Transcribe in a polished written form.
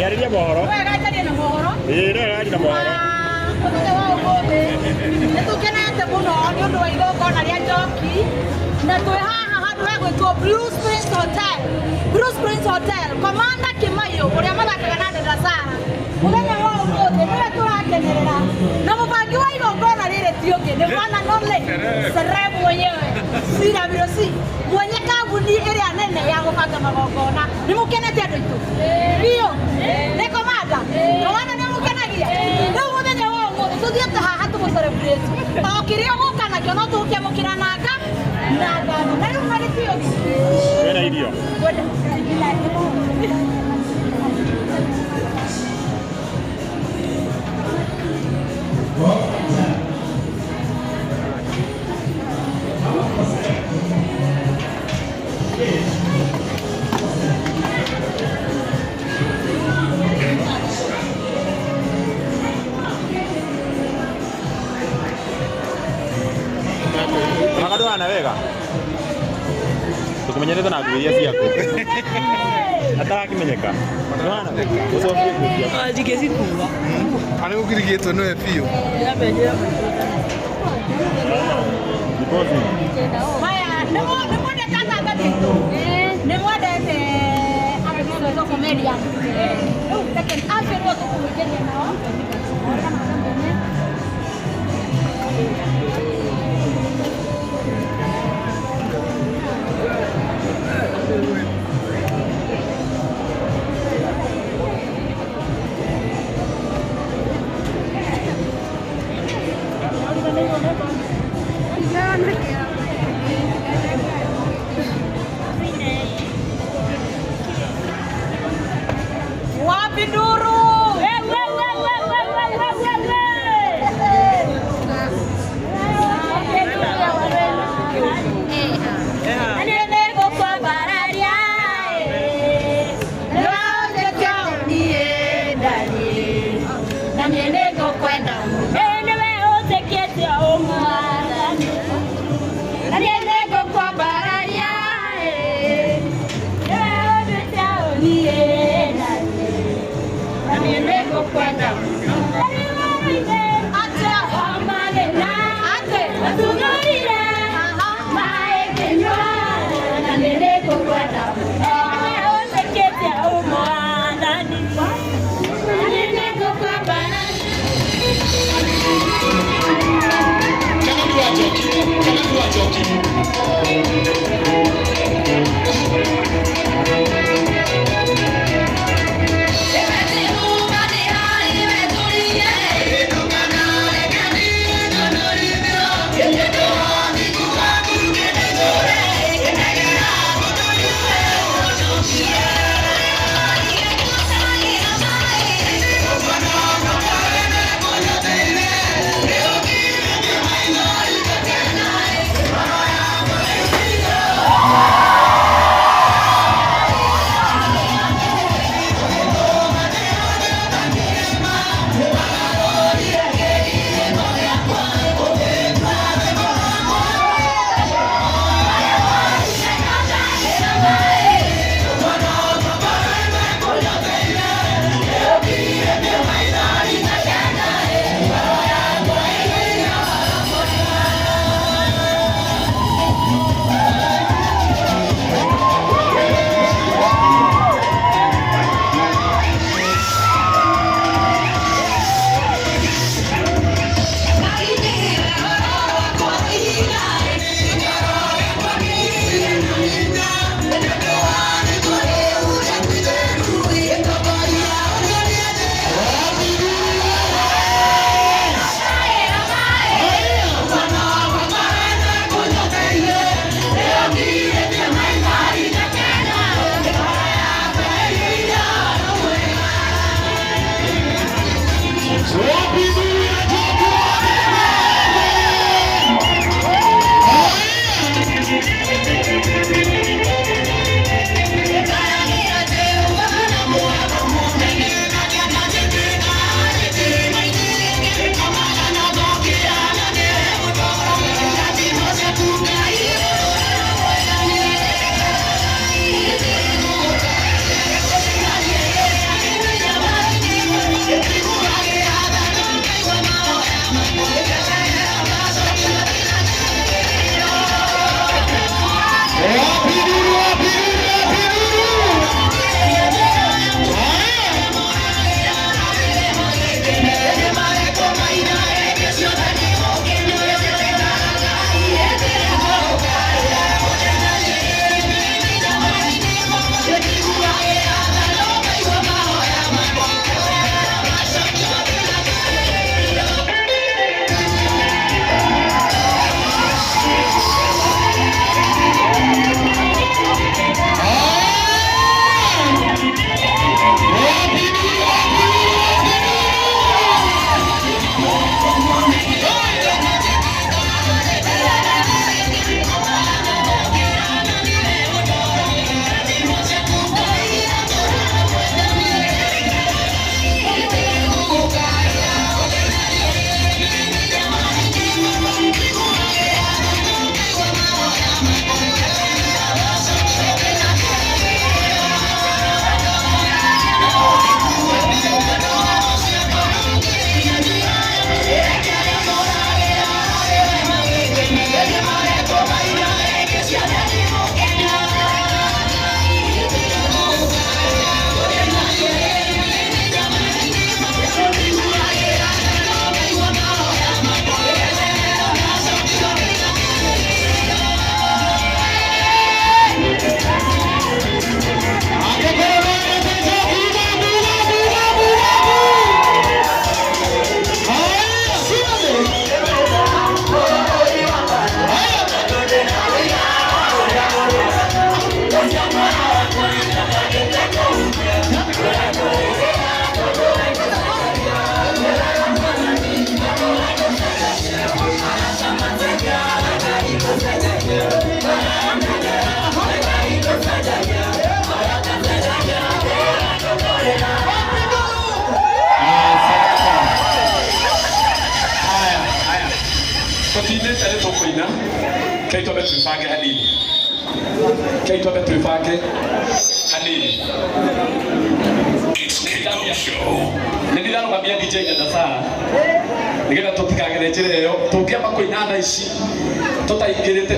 Yarĩria mohoro. Wega njarie na mohoro. Ĩĩ no yaria na mohoro. Mũthenya wa ũmũthĩ nĩ tũkenete mũno nĩ ũndũ wa igongona rĩa njoki na twĩ haha handũ hegwĩtwo Blue Springs Hotel. Blue Springs Hotel, Commander Kimaiyo ũrĩa mathakaga na Dada Sara. Mũthenya wa ũmũthĩ nĩwe tũrakenerera na mũbangi wa igongona rĩrĩ ti ũngĩ nĩ one and only Sereb mwenyewe CWC mwenye kambuni ĩrĩa nene ya gũbanga magongona. Nĩ mũkenete andũ aitũ? Biũ. Nĩ komanda? Komanda nĩ mũkenagia? Rĩu mũthenya wa ũmũthĩ tũthiĩte haha tũmũ celebrate. O kĩrĩa ũgũka nakĩo no tũgũkĩamũkĩra na nga na ngatho. Na rĩu magĩtio Wĩna irio. Maka ndũhana wega. Tũkũmenyerete na nguo iria ciaku. Atarakimenyeka. Ndũhana. Ũcokie nguo ciaku. Ndingĩcikua. Arä gå kirigätwo nä we biå. Deposit. Haya, nĩ mwendete atangathi aitũ? Nĩ mwendete andũ megwĩtwo comedian? Rĩu reke acio nĩo tũkũhunjĩria nao. Wapi nduru? Nĩ tũkũina kei twambe twĩbange hanini, kei twambe twĩbange hanini. Nĩ ndĩrarũgamia DJ Nyandasaa nĩgetha tũtikagere njĩra ĩyo tũngĩamba kũina thaa ici tũtaingĩrĩte.